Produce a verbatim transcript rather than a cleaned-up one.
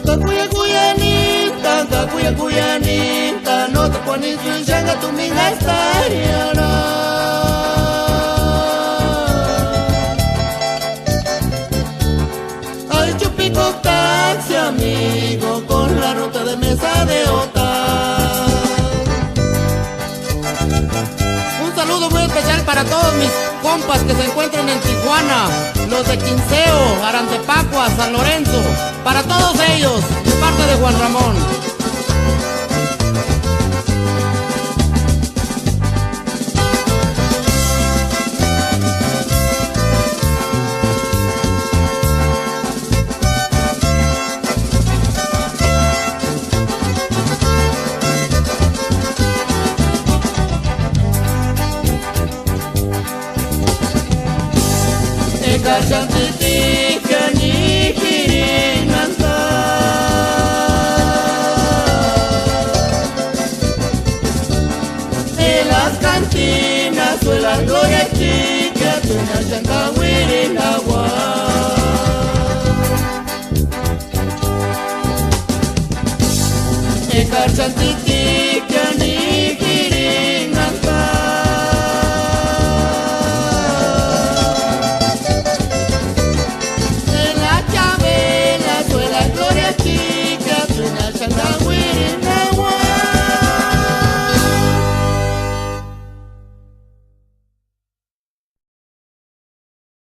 Kakuyakuyaninta, kakuyakuyaninta, no te pones un changa tu mingastaria. Ay chupico taxi amigo con la ruta de mesa de ota. Un saludo muy especial para todos mis compas que se encuentran en Tijuana, los de Quinceo, Arantepacua, San Lorenzo, para todos ellos, de parte de Juan Ramón. Eka xántitijkani jirinhanta. En las cantinas o en las glorias chiquias, tuinaxani kauirinhauaka. Eka xántitijkani